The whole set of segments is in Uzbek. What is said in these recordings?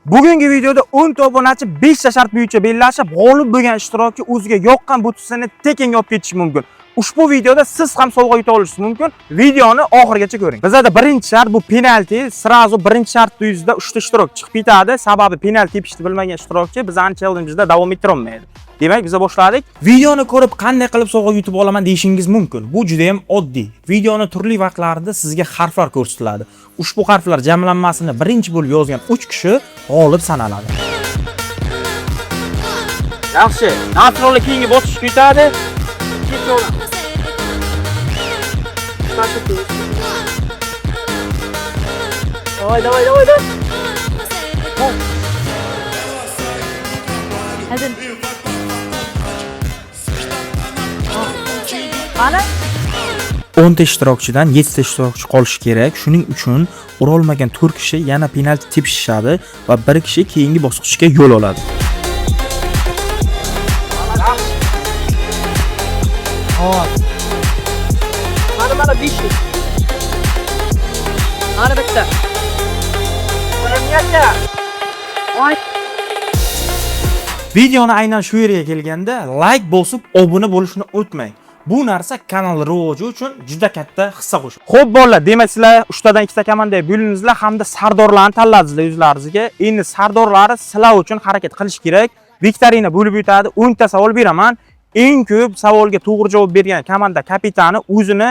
Bugungi videoda 10 ta obunachi 5 ta shart bo'yicha bellashib, g'olib bo'lgan ishtirokchi o'ziga yoqqan butisini tekinga olib ketishi mumkin. Ushbu videoda siz ham sovg'a yuta olishingiz mumkin. Videoni oxirigacha ko'ring. Bizada birinchi shart bu penalti. Srazu birinchi shart yuzida 3 ta ishtirok chiqib ketadi. Sababi penalti tepishni bilmagan ishtirokchi bizani challenge'da davom ettira olmaydi. Demak, biz boshladik. Videoni ko'rib qanday qilib sovg'a yutib olaman deyishingiz mumkin. Bu juda ham oddiy. Videoni turli vaqtlarida sizga harflar ko'rsatiladi. Ushbu harflar jamlanmasini birinchi bo'lib yozgan 3 kishi g'olib sanaladi. Yaxshi. Nasrullo keyingi bosqichga yutadi. Давай, давай, давай, давай. Hadi. Qani? 10 ta ishtirokchidan 7 ta ishtirokchi qolishi kerak. Shuning uchun urolmagan 4 kishi yana penalti tepishadi va 1 kishi keyingi bosqichga yo'l oladi. Mana mana 500. Mana bitta. Voy. Videoni aynan shu yerga kelganda like bosib obuna bo'lishni unutmang. Bu narsa kanal rivoji uchun juda katta hissa qo'shadi. Xo'p bolalar, demak sizlar 3 tadan 2 ta komandaga bo'lindingizlar hamda sardorlarni tanladingizlar o'zlaringizga. Endi sardorlari sizlar uchun harakat qilish kerak. Viktorina bo'lib o'tadi. 10 ta savol beraman. Eng ko'p savolga to'g'ri javob bergan komanda kapitani o'zini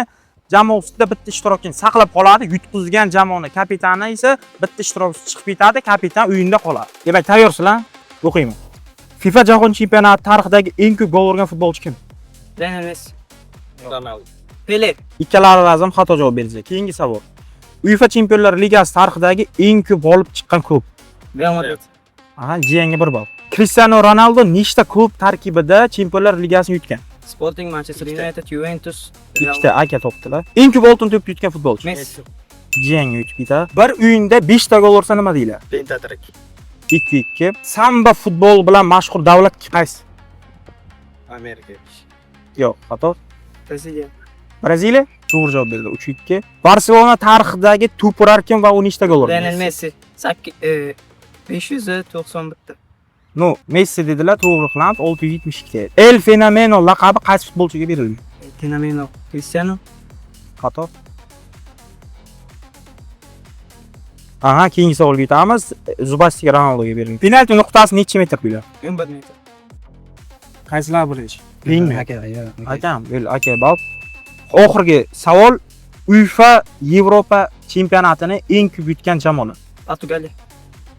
jamoasida bitta ishtirokchini saqlab qoladi. Yutqizgan jamoani kapitani esa bitta ishtirokchi chiqib ketadi, kapitan uyinda qoladi. Demak, tayyorsizlar? O'qiyman. FIFA Jahon chempionati tarixidagi eng ko'p gol urgan futbolchi kim? Lionel Messi. Ronaldo. Pele. Ikkalari ham xato javob berdinglar. Keyingi savol. UEFA Chempionlar Ligasi tarixidagi eng ko'p g'olib chiqqan klub. Real Madrid. Aha, Jiyanga bir ball. Cristiano Ronaldo nechta klub tarkibida Chempionlar Ligasini yutgan? Sporting, Manchester United, Juventus. Real. Ikkita aka topdilar. Eng ko'p oltin to'p yutgan futbolchi. Messi. Jiyanga yutib ketadi. Bir o'yinda 5 ta gol ursa nima deyiladi? Pentatrik. 2-2. Samba futbol bilan mashhur davlat qaysi? Amerika. Yo'q, xato. Braziliya. Braziliya to'g'ri javob berdi. 3-2. Barselona tarixidagi to'p urar kim va u nechta gol urgan? Lionel Messi. 8 591 ta. No, Messi dedilar, to'g'ri qilamiz. 672. El Fenomeno laqabi qaysi futbolchiga berilgan? Fenomeno. Cristiano. Xato. Aha, keyingi savolga o'tamiz. Zubastik Ronaldoga berilgan. Penalti nuqtasi necha metr bo'ladi? 11 metr. Qaysilar birinchi? Qiyinmi? Akam, bo'l, aka, bal. Oxirgi savol UEFA Yevropa chempionatini eng ko'p yutgan jamoa. Portugaliya.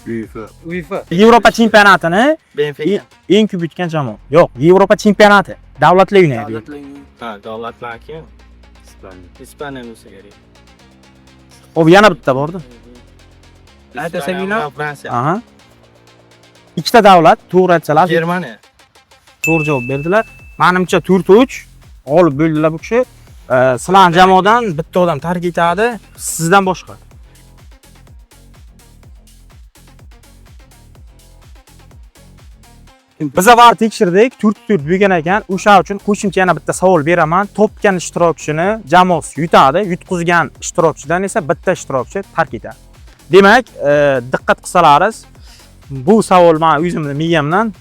UEFA. UEFA. Yevropa chempionatini Benfica. eng ko'p yutgan jamoa. Yo'q, Yevropa chempionati. Davlatlar o'ynaydi. Davlatlar Unioни. Ha, davlatlar kim? İspanya. İspanya bo'lsa kerak. Xo'p, yana bitta bordi. Ayta İspanya Sevilla. bilan Fransiya. Aha. Ikkita davlat to'g'ri aytsalar, Germaniya. to'g'ri javob berdilar. Menimcha 4-3 g'olib bo'ldilar bu kishi. Sizlarning jamoadan bitta odam tark etadi, sizdan boshqa. Biza var tekshirdik, 4-4 bo'lgan ekan. O'sha uchun qo'shimcha yana bitta savol beraman. Topgan ishtirokchini jamoasi yutadi, yutqizgan ishtirokchidan esa bitta ishtirokchi tark etadi. Demak, diqqat qilsalaringiz, bu savol men o'zimni miyamdan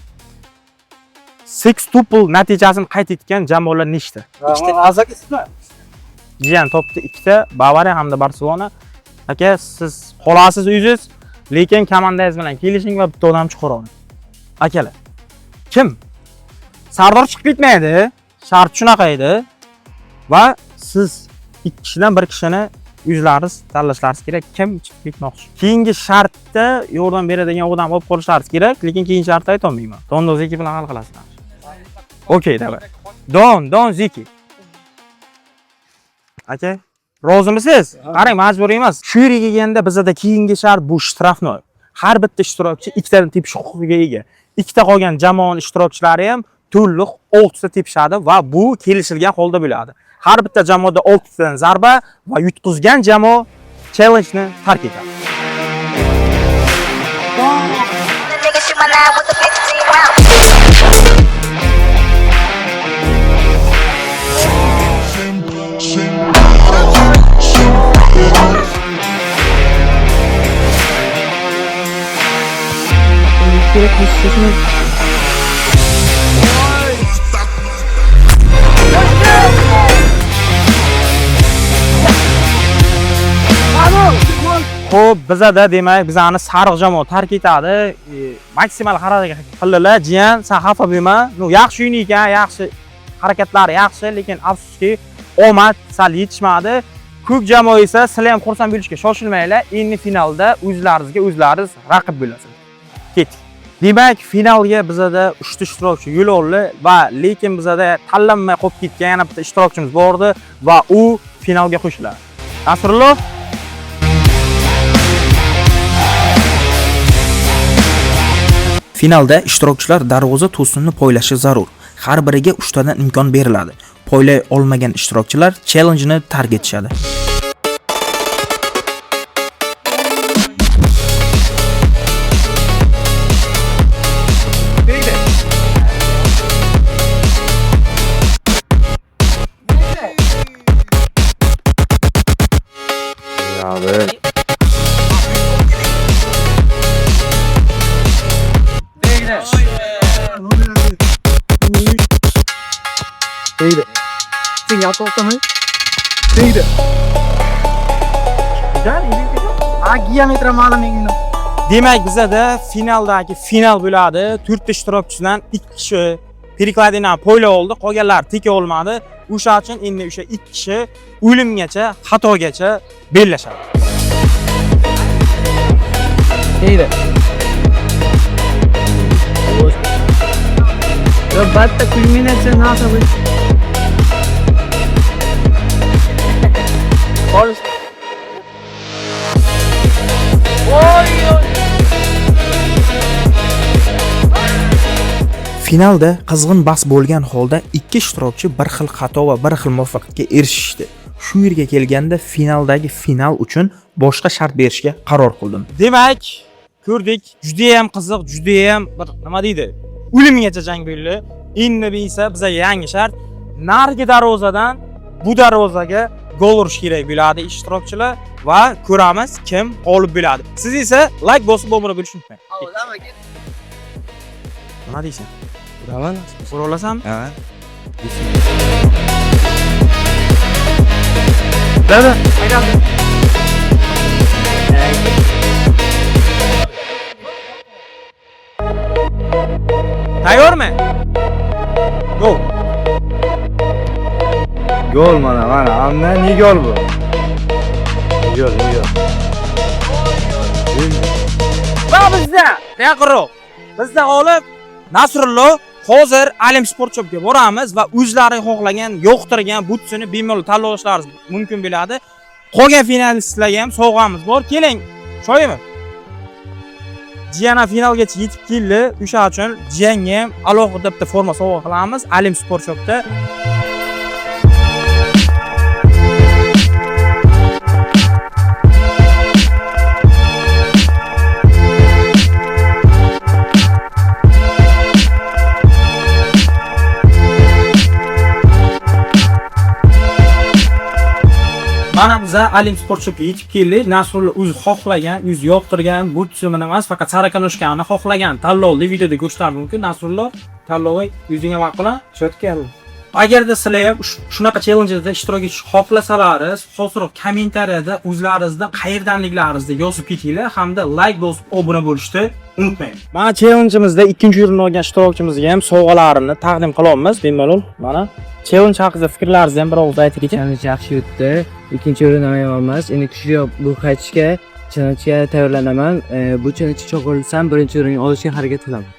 sextuple natijasini qayd etgan jamoalar nechta? Ikkita. Jiyan topdi ikkita, Bavariya hamda Barselona. Aka, siz qolasiz o'zingiz, lekin komandangiz bilan kelishing va bitta odam chiqara oling. Akalar, kim? Sardor chiqib ketmaydi. Shart shunaqa edi. Va siz ikki kishidan bir kishini o'zlaringiz tanlashlaringiz kerak, kim chiqib ketmoqchi. Keyingi shartda yordam beradigan odam olib qolishlaringiz kerak, lekin keyingi shartni aytolmayman. Don Zeki bilan hal qilasizlar. Okey, давай. Don Zeki. Aka, rozimisiz? Qarang, majburiy emas. Shu yerga kelganda bizada keyingi shart bu shtrafnoy. Har bitta ishtirokchi ikkitadan tepish huquqiga ega. Ikkita qolgan jamoaning ishtirokchilari ham to'liq 6 ta tepishadi va bu kelishilgan holda bo'ladi. Har bitta jamoada 6 tadan zarba va yutqizgan jamoa challenge-ni tark etadi. The nigga shoot my line with the 15 round. Kerak bo'lsa. Xo'p, bizada demak bizani sariq jamoa tark etadi. Maksimal harakat qildilar. Jiyan, sen xafa bo'lma. Ну, yaxshi o'yin ekan, yaxshi harakatlari yaxshi, lekin afsuski omad sal yetishmadi. Ko'k jamoa esa sizlar ham xursand bo'lishga shoshilmanglar. Endi finalda o'zlaringizga o'zlaringiz raqib bo'lasiz. Ketdik. Demak, finalga bizada 3 ta ishtirokchi yo'l oldi va lekin bizada tanlanmay qolib ketgan yana bitta ishtirokchimiz bor edi va u finalga qo'shiladi. Nasrullo. Finalda ishtirokchilar darvoza to'sinini poylashi zarur. Har biriga 3 tadan imkon beriladi. Poylay olmagan ishtirokchilar challenjni tark etishadi. Sen yatmoqdami? Tegdi. A diametri ma'lum endi. Demak, bizada finaldagi final bo'ladi. 4 ta ishtirokchidan 2 kishi перекладина poylab oldi, qolganlar teka olmadi. O'sha uchun endi o'sha 2 kishi o'limgacha, xatogacha bellashadi. Tegdi. Yo, batta kulminatsiya narsa bu. Xolis. Finalda qizg'in bahs bo'lgan holda ikki ishtirokchi bir xil xato va bir xil muvaffaqiyatga erishishdi. Shu yerga kelganda finaldagi final uchun boshqa shart berishga qaror qildim. Demak, ko'rdik, juda ham qiziq, juda ham bir nima deydi? O'limgacha jang bo'ldi. Endi bu esa bizga yangi shart. Narigi darvozadan bu darvozaga gol urish kerak bo'ladi ishtirokchilar va ko'ramiz kim g'olib bo'ladi. Siz esa like bosib obuna bo'lishni unutmang. Nima deysan? Uraman. Ura olasanmi? Ha. Dada. Tayyormi? Go. Gol mana mana. Amma ne gol bu? Gol, ne gol. Va bizda yaqinroq. Bizda g'olib Nasrullo. Hozir Alim Sport Shopga boramiz va o'zlari xohlagan, yoqtirgan butsini bemalol tanlashlari mumkin bo'ladi. Qolgan finalistlarga ham sovg'amiz bor. Keling, Shoyimov. Jiyana finalgacha yetib keldi. O'sha uchun Jiyanga ham alohida bitta forma sovg'a qilamiz Alim Sport Shopda. Mana biza Alim Sport Shopga yetib keldik. Nasrullo o'zi xohlagan, o'zi yoqtirgan butsini emas, faqat sarakonoshkani xohlagan tanlovni videoda ko'rishlari mumkin. Nasrullo, tanlovi o'zingga ma'qul? Cho'tka. Agarda sizlar ham shunaqa challenge'da ishtirok etishni xohlasalaringiz, hozir kommentariyada o'zlaringizni qayerdanliklaringizni yozib ketinglar hamda like bosib obuna bo'lishni unutmang. Mana challenge'imizda ikkinchi o'rinni olgan ishtirokchimizga ham sovg'alarini taqdim qilamiz bemalol. Mana challenge haqida fikrlaringizni ham bir og'iz aytib keting. Challenge yaxshi o'tdi. Ikkinchi o'rin ham emas. Endi kuchli bu qaytishga, challenge'ga tayyorlanaman. Bu challenge cho'qilsam birinchi o'rinni olishga harakat qilaman.